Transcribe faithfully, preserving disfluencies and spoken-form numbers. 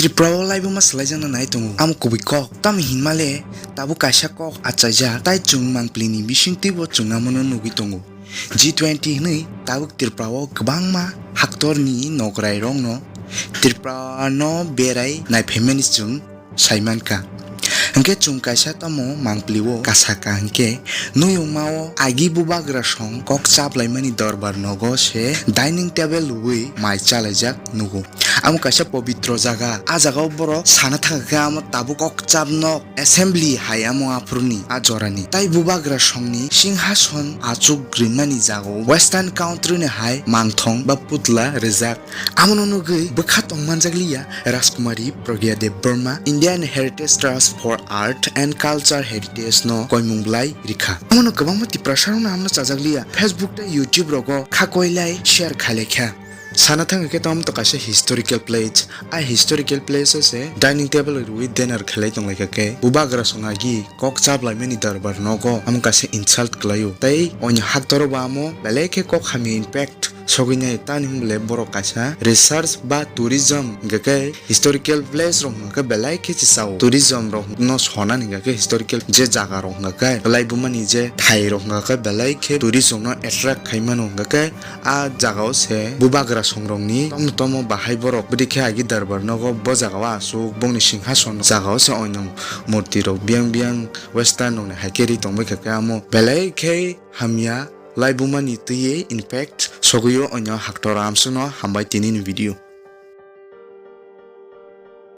Tripura o laibuma swlaijakna nai tongo. Amo kubui kok. Tamo hinmale tabuk kaisa kok achaijak. Tai chwng mangpili ni bisingtwi bo chwng amono nugwi tongo. G twenty hwnwi tabuk Tripura o kwbangma haktor ni nograi rok no Tripura no berai naiphaimani chwng saimankha. Hwnkhe chwng kaisa tamo mangpili o kasaka hwnkhe nuyungma o agi bubagra song kok chaplaimani dorbar nogo se dining table rwui mai chalaijak nugo. Amo kaisa pobitro jaga. A jaga o borok sana thangkha khe amo tabuk kok chapnok assembly hai amo aphuruni a jorani. Tai bubagra songni singhason achuk rimani jaga o western country ni hai mangthong ba putla rijak. Amono nugwi bwkha tongmanjakliya Rajkumari Pragya Debbarma Indian Heritage Trust for Art and Culture Heritage no koimung bwlai rikha. Amono kwbangma Tiprasa rokno amno chajakliya Facebook tei YouTube rogo kha koilai share khailai kha. Sana thangkhe tamo to kaisa historical place. A historical place o se dining table rwui dinner khailai tonglaikha khe bubagra song agi kok chaplaimani dorbar nogo amo kaisa insult kwlaio. Tei oini haktoro bo amo belai khe kok hamya impact sogwi nai, tani hwnle borok kaisa research ba tourism hingka khe historical place rok hingka khe belai khe chisao. Tourism rok no sonani hingka khe historical je jaga rok hingka khe belai bumani je thai rok hingka khe belai khe tourist rok no attract khai mano hingka khe a jaga o se bubagra song rok ni tomo tomo bahai borok bwdikhe agi darbar nogo bo jaga o aswk bongni singhason jaga o se oinong murti rok biyang biyang western rok ni hai khe ri tongbai kha khe amo belai khe hamya laibuma ni twi impact sogwi o oinong haktor amswk no hambai tini ni video.